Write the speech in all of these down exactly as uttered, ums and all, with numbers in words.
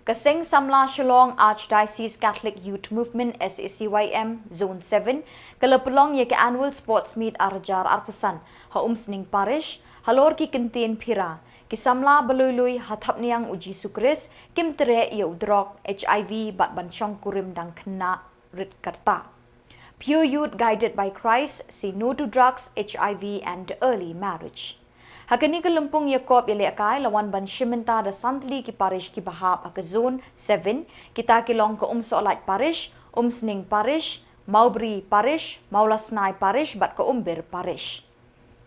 Ka Seng Samla Shillong Archdiocese Catholic Youth Movement, S A C Y M, Zone seven, ka la pynlong ïa ka Annual Sports Meet ar hajar arphew san ha Umsning Parish, halor ki kyntien phira, ki samla ba lui lui ha thapniang u Jisu Khrist, kim treh ïa u drok, H I V, bad ban shongkurim dang khynnah rit kyrta. Pure Youth Guided by Christ, say no to drugs, H I V and early marriage. Ha kane ka lympung ïakob ïalehkai la wan ban shim bynta da san tylli ki parish kiba hap ha ka Zone seven, kita ki long ka Umsohlait Parish, Umsning Parish, Mawbri Parish, Mawlasnai Parish bad ka Umbir Parish.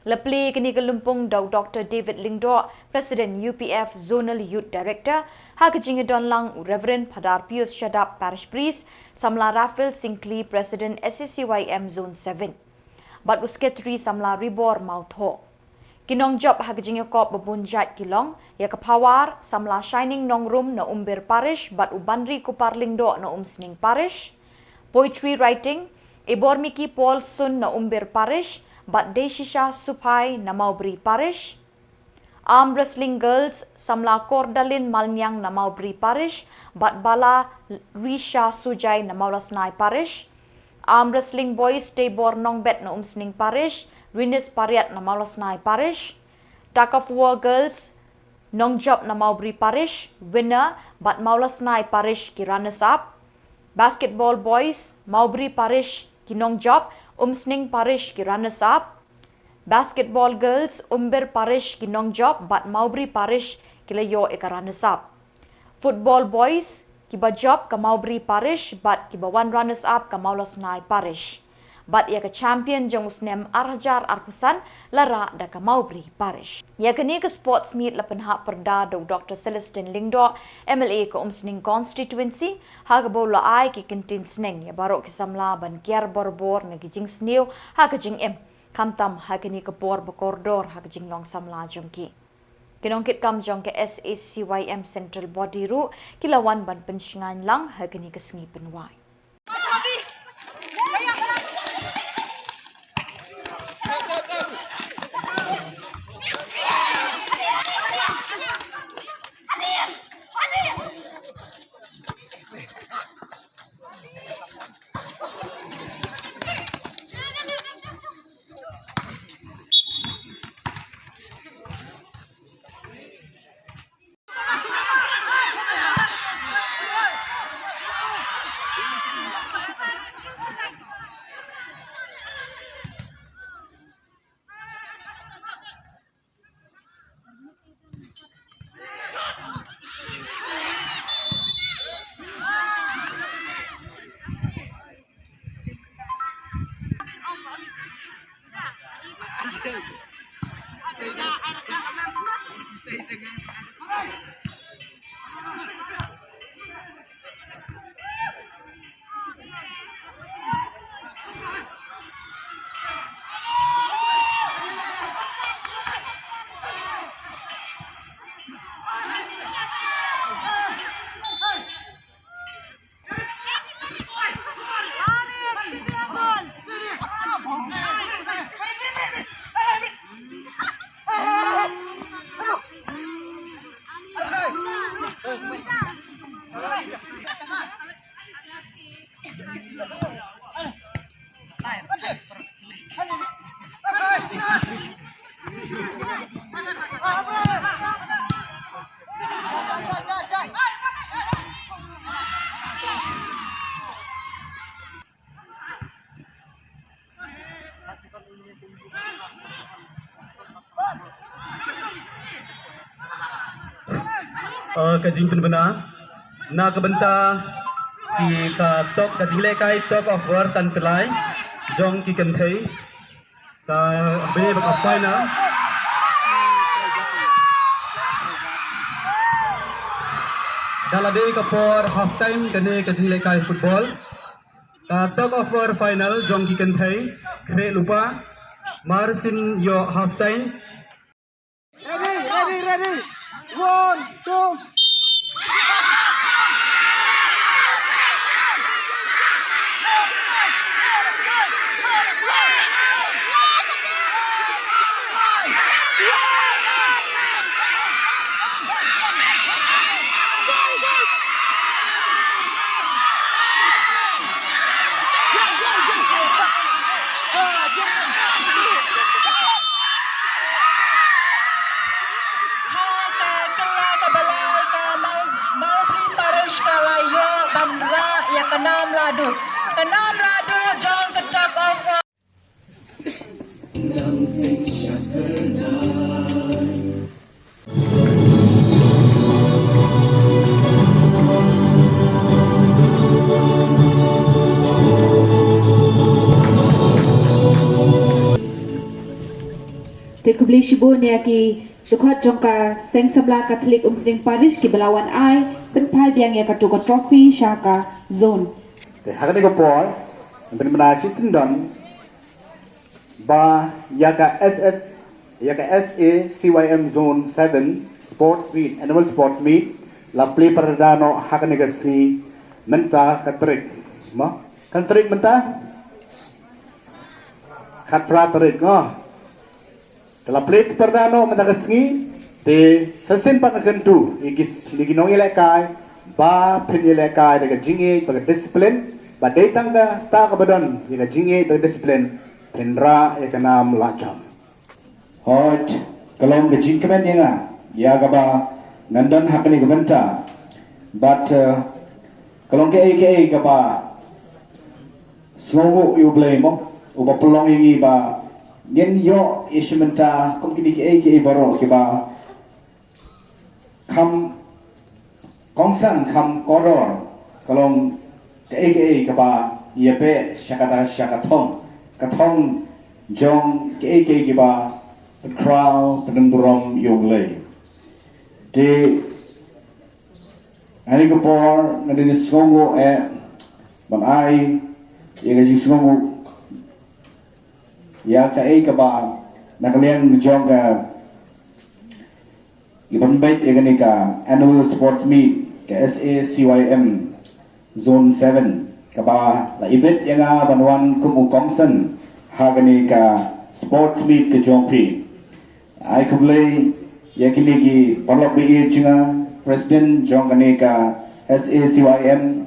La plie ïa kane ka lympung da u Doctor David Lyngdoh, President U P F Zonal Youth Director, ha ka jingïadon lang u Reverend Phadar Pius Shadap, Parish Priest, Samla Raphael Syngkli, President S A C Y M Zone seven, bad u Secretary Samla Ribor Mawthoh. Ki nongjop ha ka jingïakob ba bun jait ki long, ïa ka Pawar, Samla Shining Nongrum na Umbir Parish bad u Banri Kupar Lyngdoh na Umsning Parish. Poetry writing, Ibormiki Paul Sun na Umbir Parish bad Deishisha Suphai na Mawbri Parish. Arm wrestling girls, Samla Kordalin Malniang na Mawbri Parish bad Bala Risha Sujai na Mawlasnai Parish. Arm wrestling boys, Teibor Nongbet na Umsning Parish, Rinis Pariat na Mawlasnai Parish. Tug of war girls, nongjop na Mawbri Parish, winner bad Mawlasnai Parish ki runners up. Basketball boys, Mawbri Parish ki nongjop, Umsning Parish ki runners up. Basketball girls, Umbir Parish ki nongjop bad Mawbri Parish ki la ïoh ïa ka runners up. Football boys, kiba jop ka Mawbri Parish bad kiba wan runners up ka Mawlasnai Parish. Bad ïa ka champion jong u snem ar hajar arphew san la rah da ka Mawbri Parish. Ïa kane ka sports meet la pynhap pyrda da u Doctor Celestine Lyngdoh, M L A ka Umsning Constituency, ha kaba u la ai ki kyntien sneng ïa baroh ki samla ban kiar borbor na ki jingsniew ha ka jingim, khamtam ha kane ka por ba kordor ha ka jinglong samla jong ki. Ki nongkitkam jong ka S A C Y M Central Body ruh ki la wan ban pynshngaiñ lang ha kane ka sngi pynwai. Uh, ka jingpynbna na ka bynta ki ka tok, ka jinglehkai tug of war tan tylli jong ki kynthei. Ka bynta ka final. Da la dei ka por half time kane ka jinglehkai football. Ka tug of war final jong ki kynthei, khreh lypa, mar sien ïoh half time. Ready, ready, ready. One, two. Ka nam la, ïa ka nam la du. Ka nam la du jong ka tug of war. Te khublei shibun ïa ki dkhot jong ka Seng Samla Katholik Umsning Parish kiba la wan ai pynphai biang ïa katu ka trophy sha ka zone. Te ha kane ka por, ban bna shisien don ba ïa ka S S, ïa ka S A C Y M Zone seven Sports Meet, Annual Sports Meet, la plie pyrda noh ha kane ka sngi mynta ka tarik. Mo? Kan tarik mynta? Khatphra tarik, mo? Te la plie pyrda noh mynta ka sngi, te sa shisien pat kyntu ïa ki, ïa ki nongïalehkai ba phin ïalehkai da ka jingïeit bad ka discipline, ba dei tang kata kaba don ïa ka jingïeit bad ka discipline, phin rah ïa ka nam la jam. Hooid, ka long ka jingkmen ïa nga, ïa kaba ngan don ha kane ka bynta. Bad, eh, ka long kaei kaei kaba sngewnguh ïa U Blei mo, uba pynlong ïa ngi ba ngin ïoh ïa shi bynta kum kine kiei kiei baroh kiba kham kongsan kham kordor, ka long kaei kaei kaba ïa beh sha kata sha ka thong, ka thong jong kaei kaei kiba pynkhraw pynburom ïa U Blei. Te ha kane ka por nga dei sngewnguh eh ban ai ïa ka jingsngewnguh ïa kaei kaba na ka liang jong ka, ïa ban beit ïa kane ka Annual Sports Meet ka S A C Y M Zone seven, kaba la ibit ïa nga ban wan kum u kongsan ha kane ka Sports Meet ka jong phi. Ai khublei ïa kine ki paralok ba ïeit jong nga, President jong kane ka S A C Y M,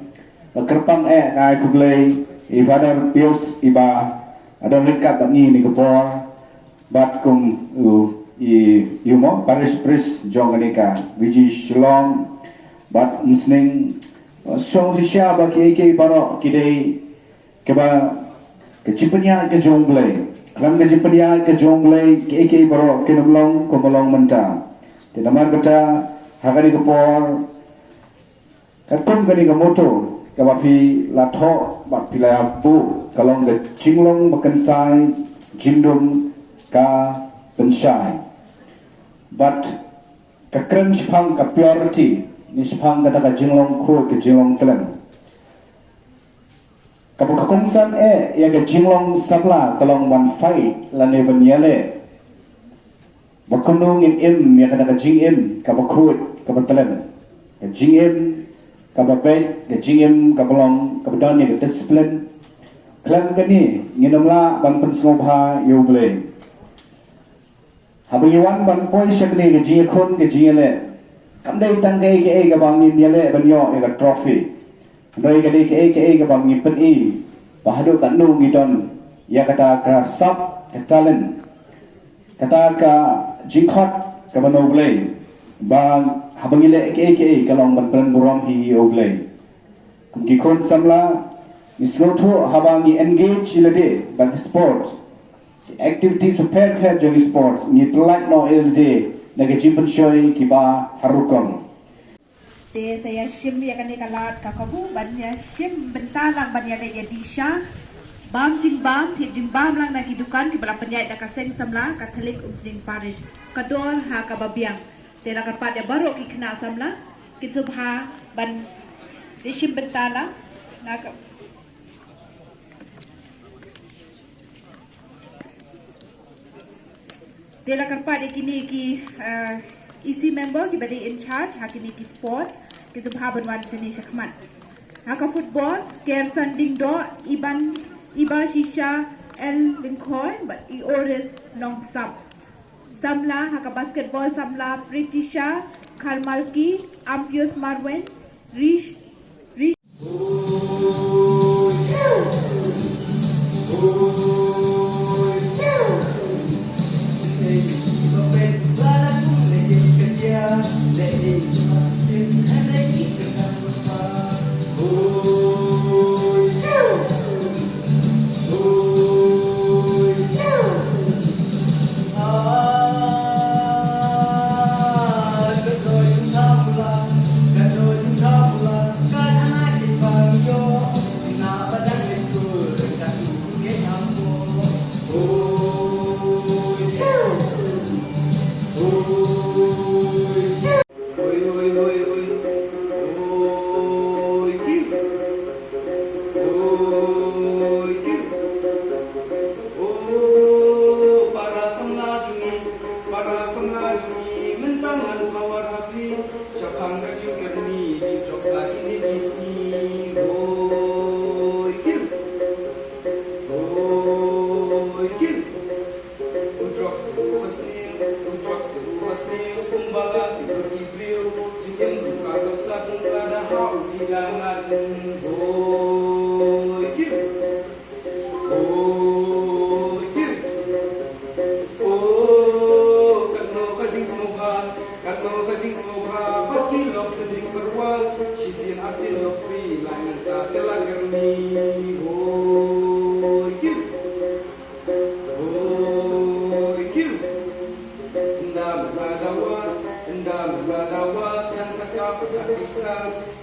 ba kyrpang eh, ai khublei ïa Father Pius iba don ryngkat bad ngi ha kane ka por, bad kum u, i, i u mo, Parish Priest jong kane ka V G Shillong, bad Umsning, shong shisha ba kiei kiei baroh ki dei kaba ka jingpynïaid ka jong U Blei. Khlem ka jingpynïaid ka jong U Blei, kiei kiei baroh kin ym long kumba long mynta. Te namar kata, ha kane ka por, katkum kane ka motto kaba phi la thoh bad phi la buh, ka long ka jinglong bakynsai, jingdum ka pynshai. Bad ka kren shaphang ka purity, ne shaphang kata ka jinglong khuid, ka jinglong khlem. Kaba ka kongsan eh ïa ka jinglong samla ka long ban fight lane ban ïaleh ba kumno ngin im ïa kata ka jingim kaba khuid, kaba tlen. Ka jingim kaba beit, ka jingim kaba long, kaba don ïa ka discipline. Khlem kane ngin ym lah ban pynsngewbha ïa U Blei. Haba ngi wan ban poi sha kane ka jingïakhun ka jingïaleh, kam dei tang kaei kaei kaba ngin ïaleh ban ïoh ïa ka trophy. Hynrei ka dei kaei kaei kaba ngi pyni ba haduh katno ngi don ïa kata ka sap, ka talent, kata ka jingkhot kaba na U Blei, ba haba ngi leh kaei kaei ka long ban pynburom hi ïa U Blei. Kum ki khun samla, ngi sngewthuh haba ngi engage ïa lade bad ki sports, ki activities pher pher jong ki sports, ngi pyllait noh ïa lade na ki jingpynshoi kiba har rukom. Te sa ïa shim ïa kane ka lad ka kabu ban ïa shim bynta lang ban ïa leit ïa dih sha bam jingbam, thied jingbam lang na ki dukan kiba la pynïaid da ka Seng Samla Katholik Umsning Parish. Ka dor ha kaba biang. Te la kyrpad ïa baroh ki khynnah samla kin sngewbha ban ïa shim bynta lang na ka. Te la kyrpad ïa kine ki, eh, E C member kiba dei in charge ha kine ki sports, kin sngewbha ban wan shane shakhmat. Ha ka football, Kerson Diengdoh, Iban, Ibashisha L Lyngkhoi bad Ioris Nongsap. Samla ha ka basketball, samla Pritisha Kharmalki, Ampius Marwen, Rish, Rish. Hoi kiu. Hoi kiu. Oh, katno ka jingsngewbha, katno ka jingsngewbha, ba ki lok pynjingpyrwa, shisien arsien lok free, la nangta te la kyrni. Hoi kiu. Hoi kiu. Ynda mynta dawa, ynda mynta dawa, sngewsakap ka pisa,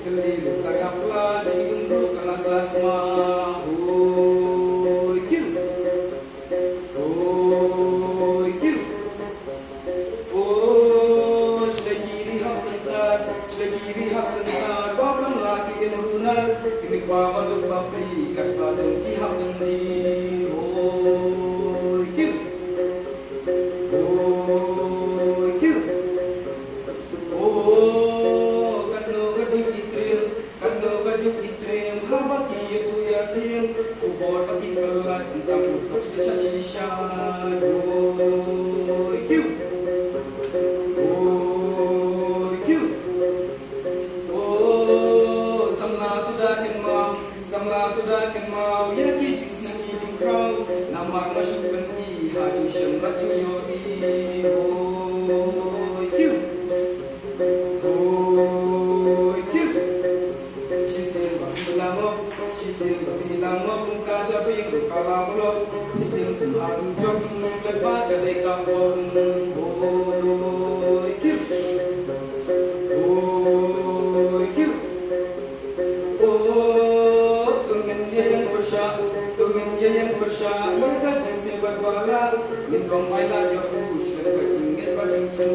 kylli lut sakap la, jingdum ruh ka la sakma. Hoi kiu. Hoi kiu. Oh, shlei ki ri hap sngewthuh, shlei ki ri hap sngewthuh, ba samla ki im runar, ki mih ba ba duk ba pri, kat ba dang ki hap dang di. Hoi kiu. Hoi kiu. Oh, katno ka jingitrim, katno ka jingitrim, haba ki ïathuh ïathiam, khubor ba ki pynlait, tang u sop shisha shisha. Hoi kiu. Hoi kiu. Oh, samla to da kynmaw, samla to da kynmaw ïa ki jingsneng ki jingkhraw, namar nga shu pyni ha jingshem la jingïohi. Hoi kiu. Hoi kiu. Shisien ba phi la ngop, shisien ba phi la ngop, ka jabieng ruh ka la block. Shisien kum haduh jong, klet ba ka dei ka pop. Hoi kiu. Hoi kiu. Oh, to ngin ïa ïeng pyrshah, to ngin ïa ïeng pyrshah ïa ka jingsngewbha ba la, ngin ong bai la ïa u sha ka jingngeit ba jingthmu.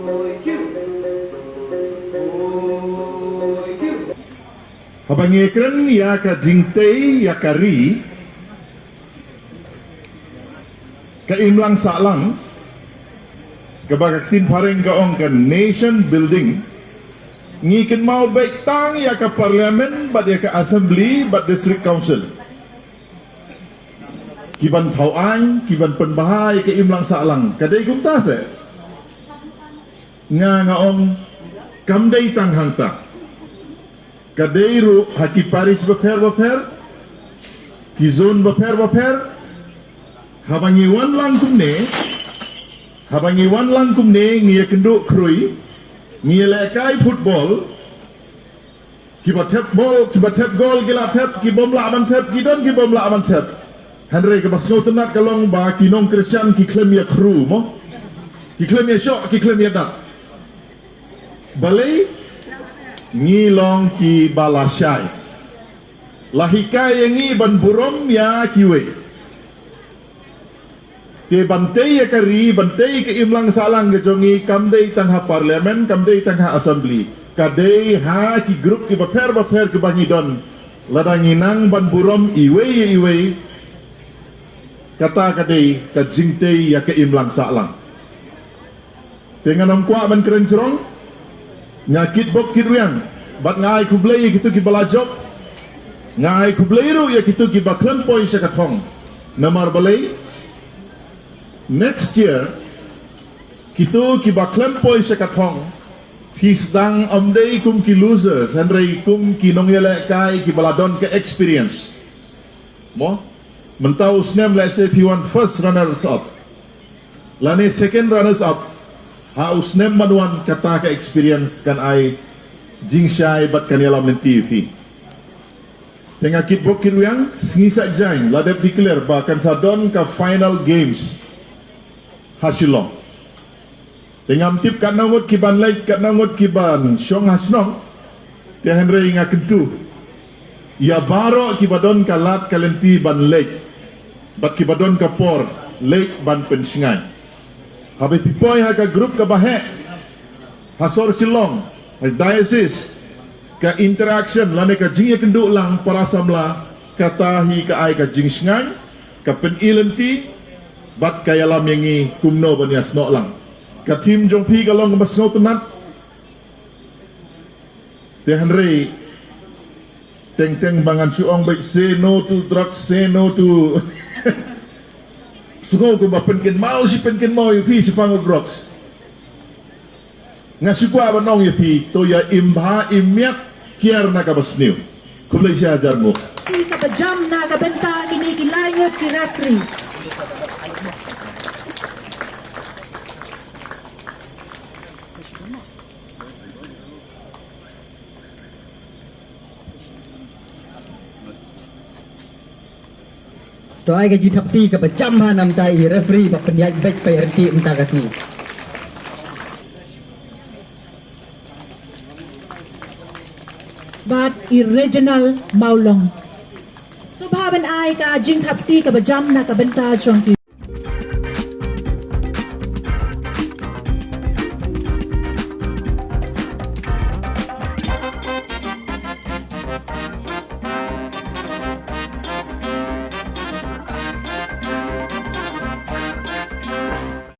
Hoi kiu. Hoi kiu. Haba ngi kren ïa ka jingtei ïa ka ri, ka imlang sahlang, kaba ka ktien phareng ka ong ka nation building, ngi kynmaw beit tang ïa ka parliament bad ïa ka assembly bad district council. Ki ban thaw aiñ, ki ban pynbha ïa ka imlang sahlang, ka dei kumta se. Nga nga ong kam dei tang hangta. Ka dei ruh ha ki parish bapher bapher, ki zone bapher bapher. Haba ngi wan lang kumne, haba ngi wan lang kumne, ngi ïa kynduh khrui, ngi ïa lehkai football, kiba thep bol, kiba thep gol ki la thep, ki bym lah ban thep ki don, ki bym lah ban thep. Hynrei kaba sngewtynnat ka long ba ki nongkyrshan ki khlem ïa khru mo, ki khlem ïa shoh, ki khlem ïa dat. Balei? Ngi long kiba lashai. La hikai ïa ngi ban burom ïa kiwei. Te ban tei ïa ka ri, ban tei ka imlang sahlang ka jong ngi, kam dei tang ha parliament, kam dei tang ha assembly. Ka dei ha ki group kiba pher bapher kiba ngi don. Lada ngi nang ban burom iwei ïa iwei, kata ka dei ka jingtei ïa ka imlang sahlang. Te ngan ym kwah ban kren jrong. Nga kitbok kitrwiang bad nga ai khublei ïa kito kiba la jop. Nga ai khublei ruh ïa kito kiba khlem poi sha ka thong. Namar balei? Next year, kito kiba khlem poi sha ka thong, phi sdang ym dei kum ki losers, hynrei kum ki nongïalehkai kiba la don ka experience. Mo? Mynta u snem lehse phi wan first runners up, lane second runners up, ha u snem ban wan kata ka experience kan ai jingshai bad kan ïalam lynti ïa phi. Te nga kitbok kitrwiang, sngi Saitjaiñ la dep declare ba kan sa don ka final games ha Shillong. Te ngam tip katno ngut ki ban leit, katno ngut ki ban shong ha shnong. Te hynrei nga kyntu ïa baroh kiba don ka lad ka lynti ban leit bad kiba don ka por leit ban pynshngaiñ. Haba phi poi ha ka group kaba heh ha sor Shillong, ha diocese, ka interaction lane ka jingïakynduh lang para samla, kata hi ka ai ka jingshngaiñ, ka pyni lynti bad ka ïalam ïa ngi kumno ban ïasnoh lang. Ka theme jong phi ka long kaba sngewtynnat. Te hynrei teng teng ba ngan shu ong beit say no to drugs, say no to. Sngew kumba pynkynmaw shi pynkynmaw ïa phi shaphang u drugs. Nga shu kwah ban ong ïa phi, to ïa im bha im miat, kiar na kaba sniew. Khublei shihajar nguh. Phi kaba jam na ka bynta kine ki lai ngut ki referee. To ai ka jingthap kti kaba jam ha namta i referee ba pynïaid beit peit rynti mynta ka sngi. Bad i Reginald Mawlong. Sngewbha ban ai ka jingthap kti kaba jam na ka bynta jong ki.